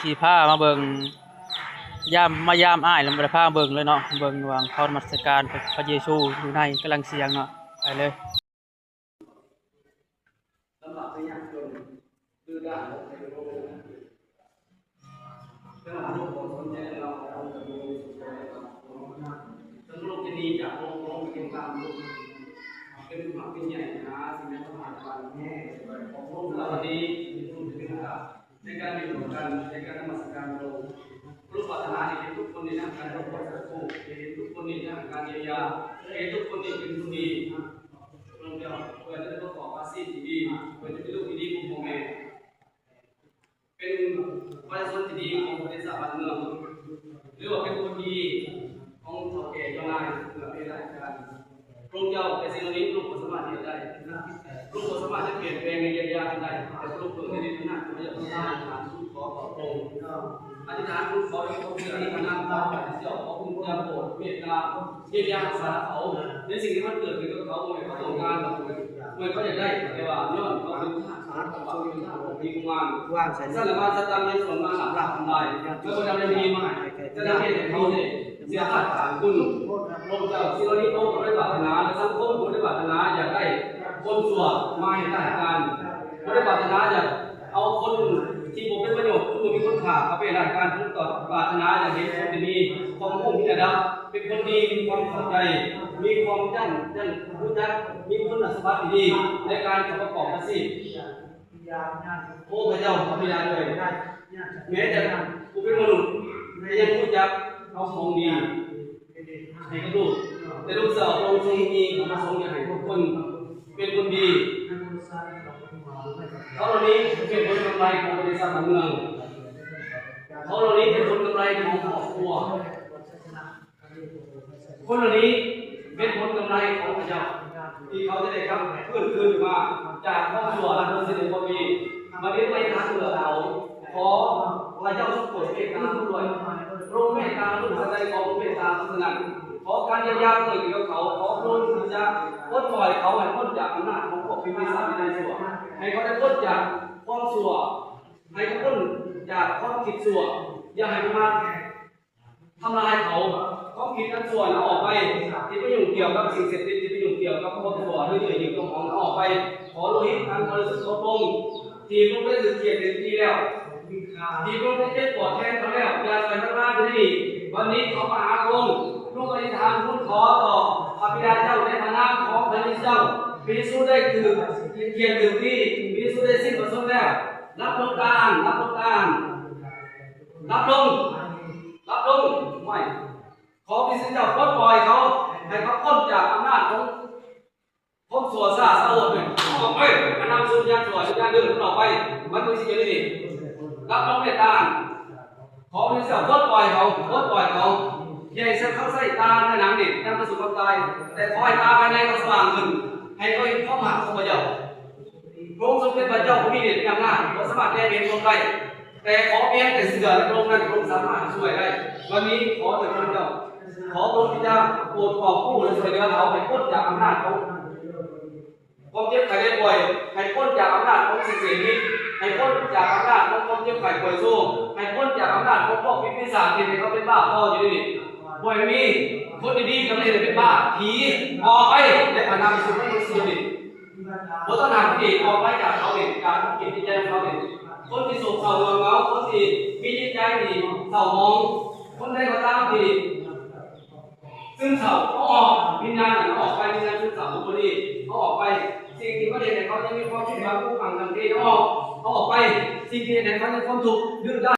ທີ່ພາມາເບິ່ງ ຢາມ ມາຢາມອ້າຍ ແລ້ວບໍ່ໄດ້ພາເບິ່ງເລີຍເນາະ ເບິ່ງວ່າເຂົ້ານະມັດສະການພະ ພະເຢຊູຢູ່ໃນກຳລັງສຽງເນາະ ໄປເລີຍ. ລຳບາກແລະຍາກຈົນ ດື້ດ້ານ ບໍ່ເຄີຍຮູ້ ແຕ່ວ່າລູກບໍ່ສົນໃຈເນາະ ທັງລູກຈະໜີຈາກໂລກ ເປັນຕາມລູກ ເປັນຜູ້ໝັກເປັນໃຫຍ່ ຫາສິ່ງໃດກໍຫາຍໄປ ຂອງລູກສາວດີ ເປັນຜູ້ເປັນການ ໃນການຢູ່ຮ່ວມກັນ ໃນການນະມັດສະການພະອົງ. ລູກປາດຖະໜາໃຫ້ເຫັນທຸກຄົນນີ້ນະ ການລົງບວດສັກຄູ ໃຫ້ເຫັນທຸກຄົນນີ້ນະ ການຢຽວຢາ ໃຫ້ເຫັນທຸກຄົນນີ້ເປັນຄົນດີ. ພະເຈົ້າ ເພື່ອຈະໄດ້ປະກອບອາຊີບທີ່ດີ ເພື່ອຈະເປັນລູກທີ່ດີຂອງພໍ່ແມ່ ເປັນປະຊາຊົນທີ່ດີຂອງປະເທດຊາດບ້ານເມືອງ ຫຼືວ່າເປັນຄົນດີຂອງເຖົ້າແກ່ເຈົ້ານາຍ ເພື່ອເປັນລາຊະການ. ພະອົງເຈົ້າ ແຕ່ສິ່ງເຫຼົ່ານີ້ພະອົງບໍ່ສາມາດເຮັດໄດ້. ພະອົງບໍ່ສາມາດຈະປ່ຽນແປງໃນໄລຍະອັນໃດ, ແຕ່ພະອົງເພິ່ງໄດ້ໃນຖານະທີ່ພະເຈົ້າຕ້ອງການສູນຂໍຕໍ່ພະອົງ. ອະທິຖານຄູນຂໍດ້ວຍຄວາມເຊື່ອໃນພະນາມຂອງພະເຈົ້າ, ຂໍພະອົງຈະໂປດເມດຕາ ເຮັດຢ່າງຮັກສາເຂົາ ໃນສິ່ງທີ່ມັນເກີດຂຶ້ນກັບເຂົາ, ບໍ່ແມ່ນເຂົາຕ້ອງການດອກ, ບໍ່ແມ່ນເຂົາຢາກໄດ້, ແຕ່ວ່າຍ້ອນເຂົາເປັນທາດຂອງບາບ, ເປັນທາດຂອງຜີກຸມານ. ຊັ້ນລະມານຊາຕານຍັງສອນມາລາບທຳລາຍ ແລະບໍ່ນຳໄດ້ດີມາໃຫ້, ຈະໄດ້ເຮັດໃຫ້ເຂົາໄດ້ ເສຍຊາດສາກຸນ. ພະເຈົ້າ ສິ່ງເຫຼົ່ານີ້ພະອົງບໍ່ໄດ້ປາດຖະໜາ ແລະສັງຄົມບໍ່ໄດ້ປາດຖະໜາຢາກໄດ້ຄົນຊົ່ວມາເຮັດລາຊະການ, ບໍ່ໄດ້ປາດຖະໜາຢາກເອົາຄົນທີ່ບໍ່ເປັນປະໂຫຍດ ຄືບໍ່ມີຄຸນຄ່າເຂົ້າໄປເຮັດລາຊະການ. ພະອົງຕ້ອງປາດຖະໜາຢາກເຫັນຄົນທີ່ມີຄວາມຮູ້ມີລະດັບ, ເປັນຄົນດີ, ມີຄວາມເຂົ້າໃຈ, ມີຄວາມຍັ້ງ, ຍັ້ງຮູ້ຈັກ, ມີຄຸນສົມບັດທີ່ດີໃນການເຂົ້າປະກອບອາຊີບ. ໂອ້ ພະເຈົ້າ ພະບິດາເອີຍ, ແມ້ແຕ່ຜູ້ເປັນມະນຸດ ແຕ່ຍັງຮູ້ຈັກເອົາຂອງດີໃຫ້ກັບລູກ, ແຕ່ລູກສາວພະອົງຊົງມີຄວາມປະສົງຢາກໃຫ້ທຸກຄົນເປັນຄົນດີ. ເຂົາເຫຼົ່ານີ້ເປັນຜົນກຳໄລຂອງປະເທດຊາດບ້ານເມືອງ, ເຂົາເຫຼົ່ານີ້ເປັນຜົນກຳໄລຂອງຄອບຄົວ. ຄົນເຫຼົ່ານີ້ເປັນຜົນກຳໄລຂອງພະເຈົ້າ ທີ່ເຂົາຈະໄດ້ກັບຄືນຄືນມາຈາກຄວາມຊົ່ວ ຫຼັງເພິ່ນເສດເປັນຄົນດີ. ບັດນີ້ໄປທາງເຫຼືອເຂົາ, ຂໍພະເຈົ້າຊົງໂປດເມດຕາເພິ່ນດ້ວຍ, ພະອົງເມດຕາເພິ່ນ ສະໃດຂໍພະອົງເມດຕາເພິ່ນນັ້ນ. ຂໍການຢຽວຢາເກີດຂຶ້ນກັບເຂົາ, ຂໍພະອົງທີ່ຈະປົດປ່ອຍເຂົາໃຫ້ພົ້ນຈາກອຳນາດຂອງພວກຜີປີສາດທີ່ໄດ້ຊົ່ວ, ໃຫ້ເຂົາໄດ້ພົ້ນຈາກຄວາມຊົ່ວ, ໃຫ້ເຂົາພົ້ນຈາກຄວາມຄິດຊົ່ວ, ຢ່າໃຫ້ມັນມາ ທຳລາຍເຂົາ. ຄວາມຄິດອັນຊົ່ວນັ້ນອອກໄປ, ທີ່ໄປຫຍຸ້ງກ່ຽວກັບສິ່ງເສບຕິດ, ທີ່ໄປຫຍຸ້ງກ່ຽວກັບຄວາມຊົ່ວ ຫຼືເຍື່ອຍຍຶດເອົາຂອງນັ້ນອອກໄປ. ຂໍໂລຫິດອັນບໍລິສຸດຂອງພະອົງ ທີ່ພະອົງໄດ້ຖືກຄຽນເປັນທີ່ແລ້ວ, ທີ່ພະອົງໄດ້ເຈັບປວດແທນເຂົາແລ້ວ, ຢ່າປ່ອຍມັນມາຢູ່ນີ້. ວັນນີ້ເຂົາມາຫາພະອົງ, ລູກອະທິດຖານທູນຂໍຕໍ່ພະບິດາເຈົ້າໃນພະນາມຂອງພະເຢຊູເຈົ້າ. ພະເຢຊູໄດ້ຖືກຄຽນເປັນທີ່, ພະເຢຊູໄດ້ສິ້ນພະຊົນແລ້ວ. ຮັບດວງຕາ, ຮັບດວງຕາ. ລັບລົງ, ລັບລົງ. ຫ້ວຍ ຂໍພະເຢຊູເຈົ້າປົດປ່ອຍເຂົາ, ໃຫ້ເຂົາພົ້ນຈາກອຳນາດຂອງຄວາມຊົ່ວຊ້າສາໂອດ. ອອກໄປ, ອັນນຳຊຸມຍາຊົ່ວ, ວິນຍານເດີນອອກໄປ, ມັນບໍ່ຊິຢູ່ໃນນີ້. ລັບລົງເມດຕາ. ຂໍພະເຈົ້າປົດປ່ອຍເຂົາ, ປົດປ່ອຍເຂົາ. ຢ່າໃຫ້ເຂົາໃຊ້ຕາແລະໜັງນີ້ນຳໄປສູ່ຄວາມຕາຍ, ແຕ່ຂໍໃຫ້ຕາພາຍໃນເຂົາສະຫວ່າງຂຶ້ນ, ໃຫ້ເຂົາເຫັນຄວາມຮັກຂອງພະເຈົ້າ. ພະອົງຊົງເປັນພະເຈົ້າຜູ້ມີເດດມີອຳນາດ, ບໍ່ສາມາດແນມເຫັນພວກໄດ້, ແຕ່ຂໍພຽງແຕ່ເຊື່ອໃນພະອົງນັ້ນ, ພະອົງສາມາດຊ່ວຍໄດ້. ວັນນີ້ຂໍເຖິງພະເຈົ້າ, ຂໍພະອົງທີ່ຈະໂປດກອບກູ້ ແລະ ຊ່ວຍເຫຼືອເຂົາໃຫ້ພົ້ນຈາກອຳນາດຂອງຄວາມເຈັບໄຂ້ໄດ້ປ່ວຍ, ໃຫ້ພົ້ນຈາກອຳນາດຂອງສິ່ງເສບຕິດ, ໃຫ້ພົ້ນຈາກອຳນາດຂອງຄວາມເຈັບໄຂ້ປ່ວຍໂຊ, ໃຫ້ພົ້ນຈາກອຳນາດຂອງພວກຜີປີສາດທີ່ເຮັດໃຫ້ເຂົາເປັນບ້າພໍຢູ່ນີ້. ບໍ່ໃຫ້ມີຄົນດີໆກຳລັງເຮັດໃຫ້ເປັນບ້າ, ຜີອອກໄປໃນພະນາມເຢຊູຄຣິດນີ້. ບໍ່ຕ້ອງຫາຜູ້ທີ່ອອກໄປຈາກເຂົາເອງ, ຈາກຄວາມຄິດໃນໃຈຂອງເຂົາເອງ. ຄົນທີ່ໂສກເສົ້າເຫງົາເຫງົາ, ຄົນທີ່ມີຈິດໃຈທີ່ເສົ້າໝອງ, ຄົນໃດກໍຕາມທີ່ຊຶມເສົ້າ, ເອົາອອກ, ວິນຍານນັ້ນເອົາອອກໄປ, ວິນຍານຊຶມເສົ້າຂອງຄົນນີ້ເອົາອອກໄປ. ສິ່ງທີ່ມັນເຮັດໃຫ້ເຂົາຍັງມີຄວາມຜິດຫວັງ, ກຸກກັງກັງເກງ, ເອົາອອກ, ເອົາອອກໄປ. ສິ່ງທີ່ເຮັດໃຫ້ເຂົາຍັງຄວາມທຸກ, ດື້ດ້ານ.